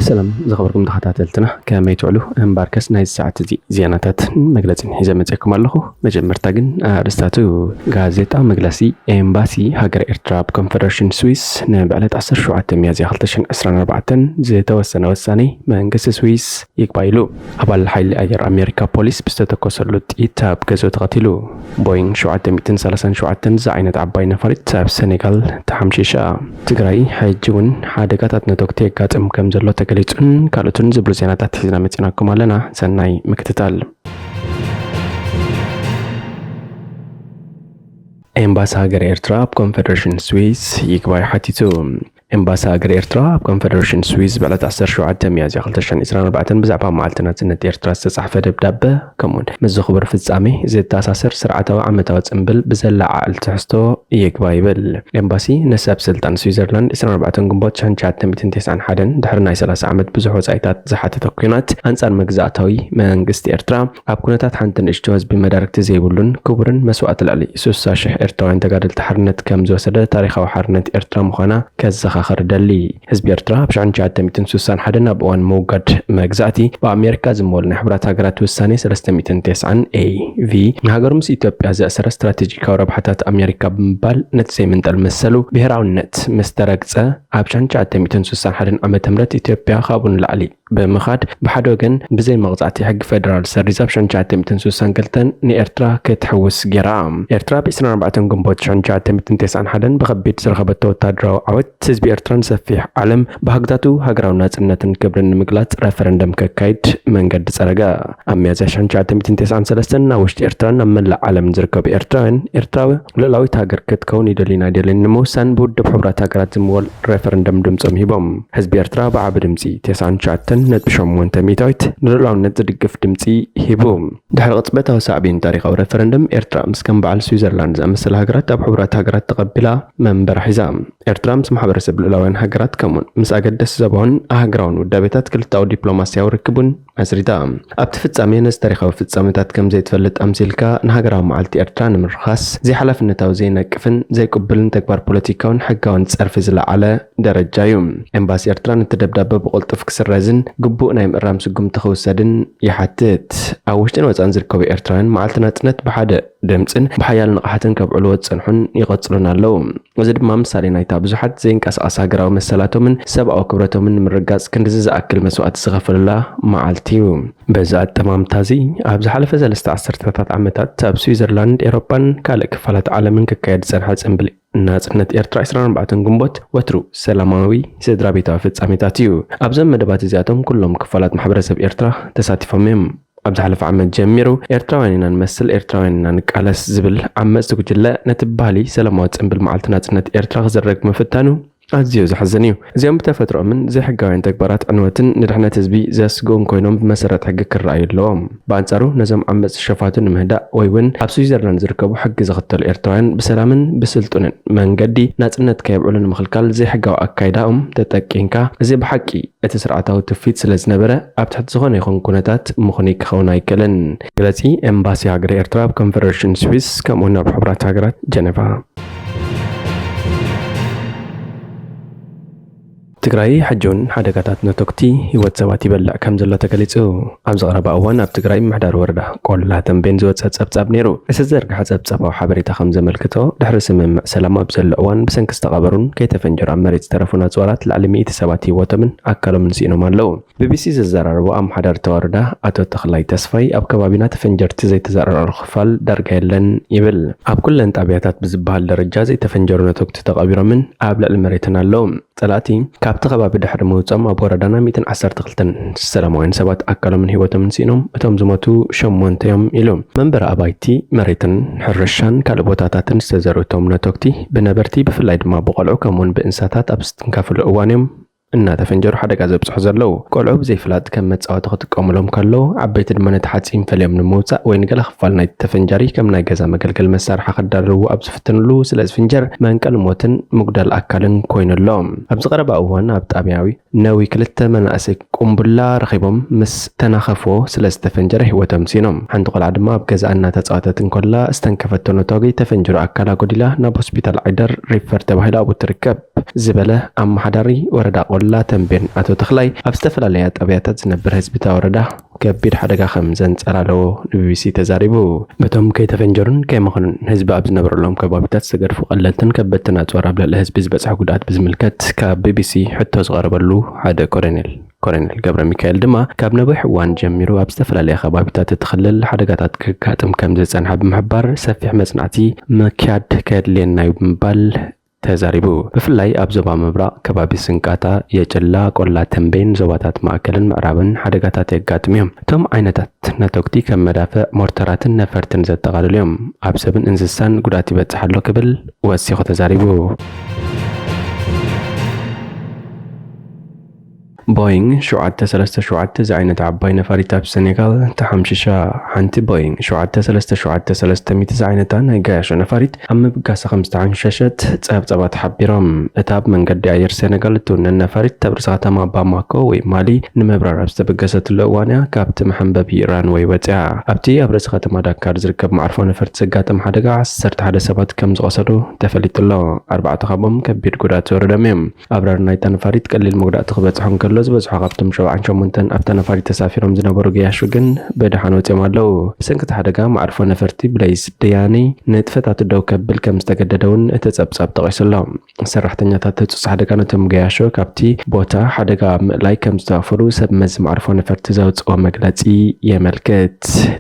ሰላም ዝኸበርኩም ተኸታተልትና፣ ከመይ ትውዕሉ? እምበኣርከስ ናይዚ ሰዓት እዚ ዜናታትን መግለጺን ሒዘ መጺኤኩም ኣለኹ። መጀመርታ ግን ኣርእስታቱ። ጋዜጣ መግለጺ። ኤምባሲ ሃገረ ኤርትራ ኣብ ኮንፈደሬሽን ስዊስ ንብዕለት ዓሰርተ ሸውዓተ ሚያዝያ ክልተ ሽሕን ዕስራን ኣርባዕተን ዝተወሰነ ውሳኔ መንግስቲ ስዊስ ይግባይ ኢሉ። ኣባል ሓይሊ ኣየር ኣሜሪካ ፖሊስ ብዝተተኮሰሉ ጥይት ኣብ ገዝኡ ተቐቲሉ። ቦይንግ ሸውዓተ ሚእትን ሰላሳን ሸውዓተን ዝዓይነት ዓባይ ነፋሪት ኣብ ሰኔጋል ተሓምሺሻ። ትግራይ ሕጂ እውን ሓደጋታት ነተጉቲ የጋጥም ከም ዘሎ ተገሊጹን ካልኦትን ዝብሉ ዜናታት ሒዝና መጺናኩም ኣለና። ሰናይ ምክትታል። ኤምባሲ ሃገር ኤርትራ ኣብ ኮንፈደሬሽን ስዊስ ይግባይ ሓቲቱ። ኤምባሲ ሃገር ኤርትራ ኣብ ኮንፈደሬሽን ስዊስ ብዕለት ዓሰርተ ሸውዓተ ሚያዝያ ክልተ ሽሕን ዕስራን ኣርባዕተን ብዛዕባ መዓልቲ ናጽነት ኤርትራ ዝተጻሕፈ ደብዳበ፣ ከምኡውን ምስ ዝኽቡር ፍጻሜ ዝተኣሳሰር ስርዓታዊ ዓመታዊ ጽምብል ብዘለዓዕል ትሕዝቶ ይግባይ ይብል። ኤምባሲ ንሰብ ስልጣን ስዊዘርላንድ ዕስራን ኣርባዕተን ግንቦት ሽሕን ትሽዓተ ሚእትን ተስዓን ሓደን ድሕሪ ናይ ሰላሳ ዓመት ብዙሕ ወጻኢታት ዝሓተተ ኲናት ኣንጻር መግዛእታዊ መንግስቲ ኤርትራ፣ ኣብ ኩነታት ሓንቲ ንእሽቶ ህዝቢ መዳርግቲ ዘይብሉን ክቡርን መስዋእቲ ልዕሊ ስሳ ሽሕ ኤርትራውያን ተጋደልቲ ሓርነት ከም ዝወሰደ ታሪኻዊ ሓርነት ኤርትራ ምዃና ከዘኻኽር ደሊ። ህዝቢ ኤርትራ ኣብ ሽሕን ትሽዓተ ሚእትን ስሳን ሓደን ኣብ እዋን ምውጋድ መግዛእቲ ብኣሜሪካ ዝመወል ናይ ሕቡራት ሃገራት ውሳኔ ሰለስተ ሚእትን ተስዓን ኤ ቪ ንሃገሩ ምስ ኢትዮጵያ ዘእሰረ ስትራቴጂካዊ ረብሓታት ኣሜሪካ ብምባል ነቲ ዘይምንጠል መሰሉ ብሄራውነት ምስ ተረግጸ ኣብ ሽሕን ትሽዓተ ሚእትን ስሳን ሓደን ዓመተ ምህረት ኢትዮጵያ ካብኡ ንላዕሊ ብምኻድ ብሓደ ወገን ብዘይ መቕጻዕቲ ሕጊ ፌደራል ሰሪዛ ኣብ ሽሕን ትሽዓተ ሚእትን ስሳን ክልተን ንኤርትራ ክትሕውስ ገይራ። ኤርትራ ኣብ ዕስራን ኣርባዕተን ግንቦት ሽሕን ትሽዓተ ሚእትን ተስዓን ሓደን ብኸቢድ ዝረኸበቶ ወታደራዊ ዓወት ህዝቢ ኤርትራን ሰፊሕ ዓለም ባህግታቱ ሃገራዊ ናጽነትን ክብርን ንምግላጽ ረፈረንደም ከካይድ መንገዲ ጸረገ። ኣብ ሚያዝያ ሽሕን ትሽዓተ ሚእትን ተስዓን ሰለስተን ኣብ ውሽጢ ኤርትራን ኣብ መላእ ዓለምን ዝርከቡ ኤርትራውያን ኤርትራዊ ልኡላዊት ሃገር ክትከውን ይደልዩን ኣይደልዩን ንምውሳን ብውድብ ሕቡራት ሃገራት ዝምወል ሬፈረንደም ድምጾም ሂቦም። ህዝቢ ኤርትራ ብዓቢ ድምጺ ተስዓን ትሽዓተን ነጥቢ ሸሞንተ ሚእታዊት ንልኡላውነት ዝድግፍ ድምጺ ሂቡ። ድሕሪ ቅጽበታዊ ሳዕቤን ታሪኻዊ ሬፈረንደም፣ ኤርትራ ምስ ከም በዓል ስዊዘርላንድ ዝኣመሰላ ሃገራት ኣብ ሕቡራት ሃገራት ተቐቢላ መንበር ሒዛ። ኤርትራ ምስ ማሕበረሰብ ልኡላውያን ሃገራት ከምኡውን ምስ ኣገደስቲ ዞባውን ኣህጉራውን ውዳቤታት ክልተኣዊ ዲፕሎማስያዊ ርክቡን መስሪታ። ኣብቲ ፍጻሜ ነዚ ታሪኻዊ ፍጻሜታት ከም ዘይትፈልጥ ኣምሲልካ ንሃገራዊ መዓልቲ ኤርትራ ንምርኻስ ዘይሓላፍነታዊ፣ ዘይነቅፍን ዘይቅቡልን ተግባር ፖለቲካውን ሕጋውን ጸርፊ ዝለዓለ ደረጃ እዩ። ኤምባሲ ኤርትራ ነቲ ደብዳበ ብቕልጡፍ ክስረዝን ግቡእ ናይ ምእራም ስጉምቲ ክውሰድን ይሓትት። ኣብ ውሽጥን ወጻእን ዝርከቡ ኤርትራውያን መዓልቲ ናጽነት ብሓደ ድምጽን ብሓያል ንቕሓትን ከብዕልዎ ዝጸንሑን ይቐጽሉን ኣለዉ። እዚ ድማ ምሳሌ ናይታ ብዙሓት ዘይንቀሳቐስ ሃገራዊ መሰላቶምን ሰብኣዊ ክብረቶምን ንምርጋጽ ክንድዚ ዝኣክል መስዋእቲ ዝኸፈሉላ መዓልቲ እዩ። በዚ ኣጠማምታ እዚ፣ ኣብ ዝሓለፈ ሰለስተ ዓሰርተታት ዓመታት ኣብ ስዊዘርላንድ፣ ኤሮጳን ካልእ ክፋላት ዓለምን ክካየድ ዝጸንሐ ጽምብል ናጽነት ኤርትራ ዕስራን ኣርባዕተን ግንቦት ወትሩ ሰላማዊ ስድራ ቤታዊ ፍጻሜታት እዩ። ኣብዞም መደባት እዚኣቶም ኩሎም ክፋላት ማሕበረሰብ ኤርትራ ተሳቲፎም እዮም። ኣብ ዝሓለፈ ዓመት ጀሚሩ፣ ኤርትራውያን ኢና ንመስል፣ ኤርትራውያን ኢና ንቃለስ ዝብል ዓመጽቲ ጉጅለ ነቲ ባህሊ ሰላማዊ ጽምብል መዓልቲ ናጽነት ኤርትራ ክዝረግ ምፍታኑ ኣዝዩ ዘሕዝን እዩ። እዚኦም ብተፈጥሮኦምን ዘይሕጋውያን ተግባራት ዕንወትን ንድሕነት ህዝቢ ዘስግኡን ኮይኖም ብመሰረት ሕጊ ክረኣዩ ኣለዎም። ብኣንጻሩ ነዞም ዓመጽቲ ሸፋቱ ንምህዳእ ወይ እውን ኣብ ስዊዘርላንድ ዝርከቡ ሕጊ ዝኽተሉ ኤርትራውያን ብሰላምን ብስልጡንን መንገዲ ናጽነት ከየብዕሉ ንምኽልካል ዘይሕጋዊ ኣካይዳኦም ተጠቂምካ፣ እዚ ብሓቂ እቲ ስርዓታዊ ትውፊት ስለ ዝነበረ ኣብ ትሕቲ ዝኾነ ይኹን ኩነታት ምኽኑይ ክኸውን ኣይክእልን። መግለጺ ኤምባሲ ሃገረ ኤርትራ ኣብ ኮንፈደሬሽን ስዊስ ከምኡውን ኣብ ሕቡራት ሃገራት ጀነቫ። ትግራይ ሕጂ እውን ሓደጋታት ነተኩቲ ህይወት ሰባት ይበልዕ ከም ዘሎ ተገሊጹ። ኣብዚ ቀረባ እዋን ኣብ ትግራይ ምምሕዳር ወረዳ ቆላ ተንቤን ዝወጸ ጸብጻብ ነይሩ። እቲ ዝተዘርግሐ ጸብጻባዊ ሓበሬታ ከም ዘመልክቶ፣ ድሕሪ ስምምዕ ሰላም ኣብ ዘሎ እዋን ብሰንኪ ዝተቐበሩን ከይተፈንጀሩ ኣብ መሬት ዝተረፉን ኣጽዋራት ልዕሊ ሚእቲ ሰባት ህይወቶምን ኣካሎምን ስኢኖም ኣለዉ። ቢቢሲ ዘዘራረቦ ኣመሓዳሪ እታ ወረዳ ኣቶ ተኽላይ ተስፋይ፣ ኣብ ከባቢና ተፈንጀርቲ ዘይተዘራረሩ ክፋል ዳርጋ የለን ይብል። ኣብ ኩለን ጣብያታት ብዝበሃል ደረጃ ዘይተፈንጀሩ ነተኩቲ ተቐቢሮምን ኣብ ልዕሊ መሬትን ኣለዉ። ጸላእቲ ካብቲ ከባቢ ድሕሪ ምውጾም ኣብ ወረዳና ሚእትን ዓሰርተ ክልተን ሰላማውያን ሰባት ኣካሎምን ህይወቶምን ስኢኖም፣ እቶም ዝሞቱ ሸሞንተ እዮም ኢሉ። መንበሪ ኣባይቲ፣ መሬትን ሕርሻን ካልእ ቦታታትን ዝተዘርኡ እቶም ነተኩቲ ብነበርቲ ብፍላይ ድማ ብቆልዑ ከምኡውን ብእንስሳታት ኣብ ዝትንከፍሉ እዋን እዮም እናተፈንጀሩ ሓደጋ ዘብጽሑ ዘለዉ። ቆልዑ ብዘይፍላጥ ከም መጻወቲ ክጥቀሙሎም ከለዉ፣ ዓበይቲ ድማ ነቲ ሓጺን ፈልዮም ንምውጻእ ወይ ንገለ ክፋል ናይቲ ተፈንጃሪ ከም ናይ ገዛ መገልገሊ መሳርሒ ክዳለዉ ኣብ ዝፍትንሉ ስለ ዝፍንጀር መንቀሊ ሞትን ምጉዳል ኣካልን ኮይኑ ኣሎ። ኣብዚ ቀረባ እዋን ኣብ ጣብያዊ ነዊ ክልተ መናእሰይ ቁምቡላ ረኺቦም ምስ ተናኸፍዎ ስለ ዝተፈንጀረ ህይወቶም ሲኖም። ሓንቲ ቆልዓ ድማ ኣብ ገዛ እናተጻወተት እንከላ ዝተንከፈቶ ነታጒ ተፈንጅሩ ኣካላ ጎዲላ ናብ ሆስፒታል ዓይደር ሪፈር ተባሂላ ኣብኡ ትርከብ ዝበለ ኣመሓዳሪ ወረዳ ቆላ ተምቤን ኣቶ ተኽላይ ኣብ ዝተፈላለያ ጣብያታት ዝነብር ህዝቢ እታ ወረዳ ከቢድ ሓደጋ ከም ዘንጸላለዎ ንቢቢሲ ተዛሪቡ። በቶም ከይተፈንጀሩን ከይመኸኑን ህዝቢ ኣብ ዝነበረሎም ከባቢታት ዝተገድፉ ቀለልትን ከበድትን ኣጽዋር ኣብ ልዕሊ ህዝቢ ዝበጽሐ ጉድኣት ብዝምልከት ካብ ቢቢሲ ሕቶ ዝቐረበሉ ሓደ ኮሎኔል ኮሎኔል ገብረ ሚካኤል ድማ ካብ ነዊሕ እዋን ጀሚሩ ኣብ ዝተፈላለየ ከባቢታት እቲ ክልል ሓደጋታት ከጋጥም ከም ዝጸንሐ ብምሕባር ሰፊሕ መጽናዕቲ ምክያድ ከድልየና እዩ ብምባል ተዛሪቡ። ብፍላይ ኣብ ዞባ ምብራቕ ከባቢ ስንቃታ፣ የጭላ፣ ቆላ ተምቤን፣ ዞባታት ማእከልን ምዕራብን ሓደጋታት የጋጥም እዮም። እቶም ዓይነታት ነተጉቲ ከም መዳፍዕ፣ ሞርተራትን ነፈርትን ዘጠቓልሉ እዮም። ኣብ ሰብን እንስሳን ጉድኣት ይበጽሕ ኣሎ ክብል ወሲኹ ተዛሪቡ። ቦይንግ ሸውዓተ ሰለስተ ሸውዓተ ዝዓይነታ ዓባይ ነፋሪት ኣብ ሰኔጋል ተሓምሺሻ። ሓንቲ ቦይንግ ሸውዓተ ሰለስተ ሸውዓተ ሰለስተ ሚእቲ ዝዓይነታ ናይ ገያሾ ነፋሪት ኣብ ምብጋሳ ከም ዝተሓምሸሸት ጸብጻባት ሓቢሮም። እታ ኣብ መንገዲ ኣየር ሰኔጋል እትውነን ነፋሪት፣ ኣብ ርእሲ ከተማ ባማኮ ወይ ማሊ ንምብራር ኣብ ዝተበገሰትሉ እዋን እያ ካብቲ መሐንበቢ ራንወይ ወጺኣ። ኣብቲ ኣብ ርእሲ ከተማ ዳካር ዝርከብ መዓርፎ ነፈርቲ ዘጋጠመ ሓደጋ ዓሰርተ ሓደ ሰባት ከም ዝቖሰሉ ተፈሊጡ ኣሎ። ኣርባዕተ ካብኦም ከቢድ ጉድኣት ዝወረዶም እዮም። ኣብራር ናይታ ነፋሪት ቀሊል መጉዳእቲ ክበጽሖ እንከሎ፣ ዝበዝሑ ካብቶም ሸብዓን ሸሞንተን ኣብታ ነፋሪት ተሳፊሮም ዝነበሩ ገያሾ ግን ብደሓን ወጺኦም ኣለዉ። ብሰንኪ እቲ ሓደጋ፣ መዓርፎ ነፈርቲ ብለይስ ደያኒ ንጥፈታቱ ደው ከብል ከም ዝተገደደ እውን እቲ ጸብጻብ ጠቒሱ ኣሎ። ሰራሕተኛታት ህጹጽ ሓደጋ ነቶም ገያሾ ካብቲ ቦታ ሓደጋ ኣብ ምእላይ ከም ዝተዋፈሩ ሰብ መዚ መዓርፎ ነፈርቲ ዘውጽኦ መግለጺ የመልክት።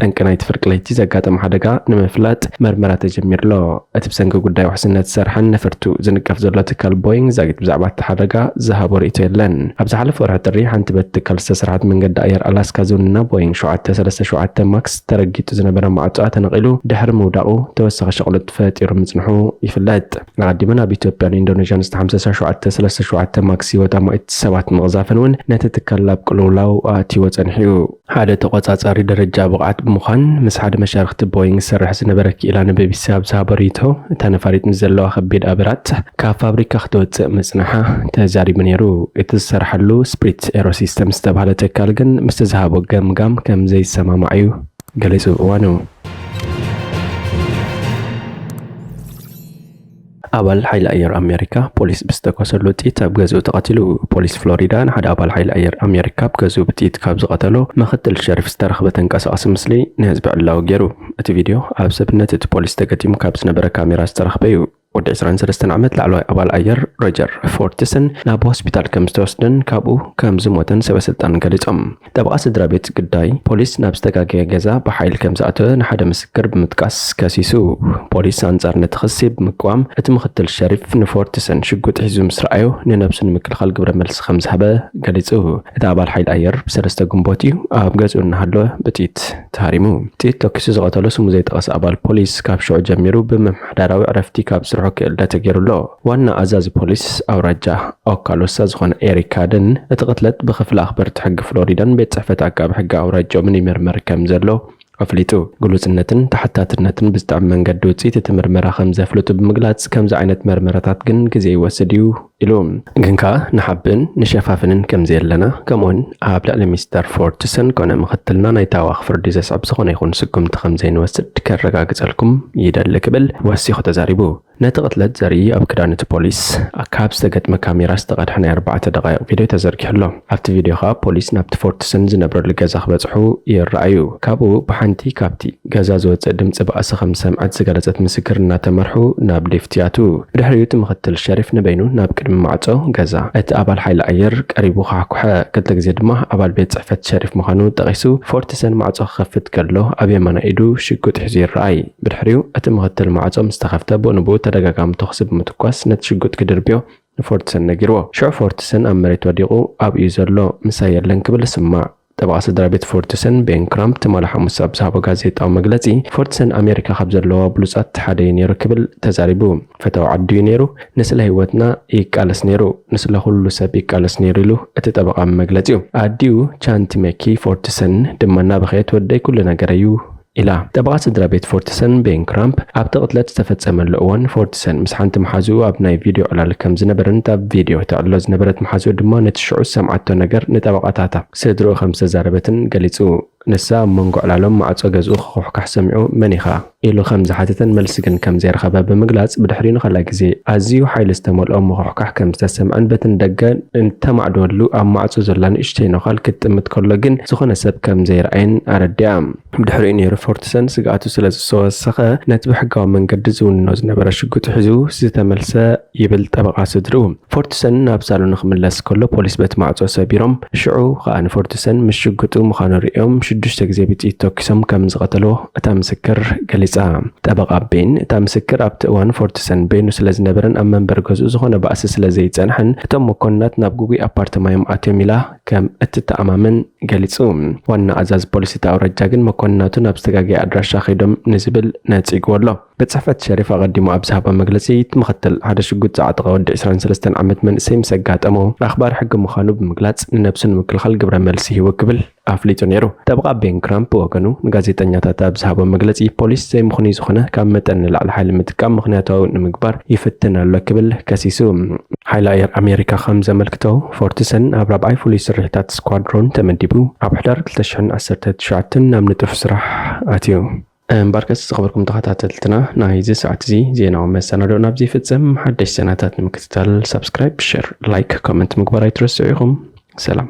ጠንቂ ናይቲ ፍርቂ ለይቲ ዘጋጠመ ሓደጋ ንምፍላጥ መርመራ ተጀሚሩ ኣሎ። እቲ ብሰንኪ ጉዳይ ውሕስነት ዝሰርሐን ነፈርቱ ዝንቀፍ ዘሎ ትካል ቦይንግ ዛጊት ብዛዕባ እቲ ሓደጋ ዝሃቦ ርእይቶ የለን። ኣብ ዝሓለፈ ወርሒ ጥሪ፣ ሓንቲ በቲ ትካል ዝተሰርሐት መንገዲ ኣየር ኣላስካ ዝውንና ቦይንግ ሸውዓተ ሰለስተ ሸውዓተ ማክስ ተረጊጡ ዝነበረ ማዕጾኣ ተነቒሉ ድሕሪ ምውዳቑ ተወሳኺ ሸቕሎት ፈጢሩ ምጽንሑ ይፍለጥ። ኣቐዲመን ኣብ ኢትዮጵያን ኢንዶኔዥያን ዝተሓምሰሳ ሸውዓተ ሰለስተ ሸውዓተ ማክስ ህይወት ኣማኢት ሰባት ምቕዛፈን እውን ነቲ ትካል ኣብ ቅልውላው ኣእትይዎ ጸኒሑ እዩ። ሓደ ተቖጻጻሪ ደረጃ ብቕዓት ብምዃን ምስ ሓደ መሻርኽቲ ቦይንግ ዝሰርሕ ዝነበረ ክኢላ ንቢቢሲ ኣብ ዝሃቦ ርእይቶ፣ እታ ነፋሪት ምስ ዘለዋ ከቢድ ኣብራት ካብ ፋብሪካ ክትወጽእ ምጽንሓ ተዛሪቡ ነይሩ። እቲ ዝሰርሓሉ ስፕሪት ኤሮሲስተም ዝተባህለ ትካል ግን ምስቲ ዝሃቦ ገምጋም ከም ዘይሰማማዕ እዩ ገሊጹ። እዋኑ ኣባል ሓይሊ ኣየር ኣሜሪካ ፖሊስ ብዝተኮሰሉ ጥይት ኣብ ገዝኡ ተቐቲሉ። ፖሊስ ፍሎሪዳ ንሓደ ኣባል ሓይሊ ኣየር ኣሜሪካ ኣብ ገዝኡ ብጥይት ካብ ዝቐተሎ ምኽትል ሸሪፍ ዝተረኽበ ተንቀሳቓሲ ምስሊ ንህዝቢ ዕላዊ ገይሩ። እቲ ቪድዮ ኣብ ሰብነት እቲ ፖሊስ ተገጢሙ ካብ ዝነበረ ካሜራ ዝተረኽበ እዩ። ወዲ ዕስራን ሰለስተን ዓመት ላዕለዋይ ኣባል ኣየር ሮጀር ፎርትሰን ናብ ሆስፒታል ከም ዝተወስደን ካብኡ ከም ዝሞተን ሰበስልጣን ገሊጾም። ጠበቓ ስድራ ቤት ግዳይ ፖሊስ ናብ ዝተጋገየ ገዛ ብሓይሊ ከም ዝኣተወ ንሓደ ምስክር ብምጥቃስ ከሲሱ። ፖሊስ ኣንጻር ነቲ ክሲ ብምቅዋም፣ እቲ ምኽትል ሸሪፍ ንፎርትሰን ሽጉጥ ሒዙ ምስ ረኣዮ ንነብሱ ንምክልኻል ግብረ መልሲ ከም ዝሃበ ገሊጹ። እቲ ኣባል ሓይሊ ኣየር ብሰለስተ ግንቦት እዩ ኣብ ገዝኡ እናሃለወ ብጥይት ተሃሪሙ። ጥይት ተኪሱ ዝቐተሎ ስሙ ዘይጠቐሰ ኣባል ፖሊስ፣ ካብ ሽዑ ጀሚሩ ብምምሕዳራዊ ዕረፍቲ ካብ ስርሑ ክእለ ተገይሩ ኣሎ። ዋና ኣዛዚ ፖሊስ ኣውራጃ ኦካሎሳ ዝኾነ ኤሪክ ካደን፣ እቲ ቅትለት ብክፍሊ ኣኽበርቲ ሕጊ ፍሎሪዳን ቤት ጽሕፈት ኣቃቢ ሕጊ ኣውራጃኦምን ይምርምር ከም ዘሎ ኣፍሊጡ። ግሉጽነትን ተሓታትነትን ብዝጥዕም መንገዲ ውጽኢት እቲ ምርመራ ከም ዘፍልጡ ብምግላጽ፣ ከምዚ ዓይነት መርመራታት ግን ግዜ ይወስድ እዩ ኢሉ። ግን ከኣ ንሓብእን ንሸፋፍንን ከም ዘየለና፣ ከምኡውን ኣብ ልዕሊ ሚስተር ፎርትሰን ኮነ ምኽትልና ናይ ታዋኽ ፍርዲ ዘስዕብ ዝኾነ ይኹን ስጉምቲ ከም ዘይንወስድ ከረጋግጸልኩም ይደሊ ክብል ወሲኹ ተዛሪቡ። ነቲ ቅትለት ዘርኢ ኣብ ክዳን እቲ ፖሊስ ካብ ዝተገጥመ ካሜራ ዝተቐድሐ ናይ ኣርባዕተ ደቓይቕ ቪድዮ ተዘርጊሑ ኣሎ። ኣብቲ ቪድዮ ከኣ ፖሊስ ናብቲ ፎርትሰን ዝነብረሉ ገዛ ክበጽሑ ይረኣዩ። ካብኡ ብሓንቲ ካብቲ ገዛ ዝወጽእ ድምጺ ባእሲ ከም ዝሰምዐት ዝገለጸት ምስክር እናተመርሑ ናብ ሊፍት ይኣትዉ። ብድሕሪኡ እቲ ምኽትል ሸሪፍ ንበይኑ ናብ ቅድሚ ማዕጾ ገዛ እቲ ኣባል ሓይሊ ኣየር ቀሪቡ ኳሕኩሐ። ክልተ ግዜ ድማ ኣባል ቤት ጽሕፈት ሸሪፍ ምዃኑ ጠቒሱ፣ ፎርትሰን ማዕጾ ክኸፍት ከሎ ኣብ የማናይ ኢዱ ሽጉጥ ሒዙ ይረኣይ። ብድሕሪኡ እቲ ምኽትል ማዕጾ ምስ ተኸፍተ፣ ብኡ ንብኡ ተደጋጋሚ ተኹሲ ብምትኳስ ነቲ ሽጉጥ ክድርብዮ ንፎርትሰን ነጊርዎ። ሽዑ ፎርትሰን ኣብ መሬት ወዲቑ፣ ኣብኡ እዩ ዘሎ፣ ምሳይ የለን ክብል ይስማዕ። ጠበቓ ስድራ ቤት ፎርትሰን፣ ቤን ክራምፕ፣ ትማሊ ሓሙስ ኣብ ዝሃቦ ጋዜጣዊ መግለጺ፣ ፎርትሰን ኣሜሪካ ካብ ዘለዋ ብሉጻት ሓደ እዩ ነይሩ ክብል ተዛሪቡ። ፈታዊ ዓዱ እዩ ነይሩ፣ ንስለ ህይወትና ይቃለስ ነይሩ፣ ንስለ ኩሉ ሰብ ይቃለስ ነይሩ ኢሉ እቲ ጠበቓ ኣብ መግለጺኡ። ኣዲኡ ቻንቲ መኪ ፎርትሰን ድማ እናበኸየት፣ "ወደይ ኩሉ ነገረይ እዩ" ኢላ። ጠበቓ ስድራ ቤት ፎርትሰን፣ ቤን ክራምፕ፣ ኣብቲ ቅትለት ዝተፈጸመሉ እዋን ፎርትሰን ምስ ሓንቲ መሓዝኡ ኣብ ናይ ቪድዮ ዕላል ከም ዝነበረን፣ እታ ቪድዮ ተዕልሎ ዝነበረት መሓዝኡ ድማ ነቲ ሽዑ ዝሰምዓቶ ነገር ንጠበቓታታ ስድርኡ ከም ዝተዛረበትን ገሊጹ። ንሳ ኣብ መንጎ ዕላሎም ማዕጾ ገዝኡ ክኹሕካሕ ሰሚዑ፣ "መን ኢኻ?" ኢሉ ከም ዝሓተተን መልሲ ግን ከም ዘይረኸበ ብምግላጽ፣ ብድሕሪኡ ንኻልኣይ ግዜ ኣዝዩ ሓይሊ ዝተመልኦ ምኹሕካሕ ከም ዝተሰምዐን በቲ ንደገ እንተማዕደወሉ ኣብ ማዕጾ ዘላ ንእሽተይ ነዃል ክትጥምት ከሎ ግን ዝኾነ ሰብ ከም ዘይረኣየን ኣረዲኣ። ብድሕሪኡ ነይሩ ፎርትሰን ስግኣቱ ስለ ዝተወሰኸ ነቲ ብሕጋዊ መንገዲ ዝውንኖ ዝነበረ ሽጉጥ ሒዙ ዝተመልሰ ይብል ጠበቓ ስድርኡ። ፎርትሰን ናብ ሳሎን ክምለስ ከሎ ፖሊስ በቲ ማዕጾ ሰቢሮም፣ ሽዑ ከኣ ንፎርትሰን ምስ ሽጉጡ ምዃኑ ርእዮም ሽዱሽተ ግዜ ብጥይት ተኩሶም ከም ዝቐተልዎ እታ ምስክር ገሊጻ። ጠበቓ ቤን፣ እታ ምስክር ኣብቲ እዋን ፎርትሰን በይኑ ስለ ዝነበረን ኣብ መንበሪ ገዝኡ ዝኾነ ባእሲ ስለ ዘይጸንሐን እቶም መኮንናት ናብ ግጉይ ኣፓርተማ እዮም ኣትዮም ኢላ ከም እትተኣማመን ገሊጹ። ዋና ኣዛዚ ፖሊስ እቲ ኣውራጃ ግን መኮንናቱ ናብ ዝተጋገየ ኣድራሻ ከይዶም ንዝብል ነጺግዎ ኣሎ። ቤት ጽሕፈት ሸሪፍ ኣቐዲሙ ኣብ ዝሃቦ መግለጺ፣ እቲ ምኽትል ሓደ ሽጉጥ ዝዓጠቐ ወዲ ዕስራን ሰለስተን ዓመት መንእሰይ ምስ ኣጋጠሞ ኣኽባሪ ሕጊ ምዃኑ ብምግላጽ፣ ንነብሱ ንምክልኻል ግብረ መልሲ ሂቡ ክብል ኣፍሊጡ ነይሩ። ጠበቓ ቤን ክራምፕ ብወገኑ ንጋዜጠኛታት ኣብ ዝሃቦ መግለጺ፣ ፖሊስ ዘይምኽኑይ ዝኾነ ካብ መጠን ንላዕሊ ሓይሊ ምጥቃም ምኽንያታዊ ንምግባር ይፍትን ኣሎ ክብል ከሲሱ። ሓይሊ ኣየር ኣሜሪካ ከም ዘመልክቶ፣ ፎርትሰን ኣብ ራብዓይ ፍሉይ ስርሒታት ስኳድሮን ተመዲቡ ኣብ ሕዳር ክልተ ሽሕን ዓሰርተ ትሽዓተን ናብ ንጡፍ ስራሕ ኣትዩ። እምበርከስ ዝኸበርኩም ተኸታተልትና፣ ናይዚ ሰዓት እዚ ዜናዊ መሰናዶ ናብዚ ይፍጸም። ሓደሽ ዜናታት ንምክትታል ሳብስክራይብ፣ ሸር፣ ላይክ፣ ኮመንት ምግባር ኣይትረስዑ ኢኹም። ሰላም።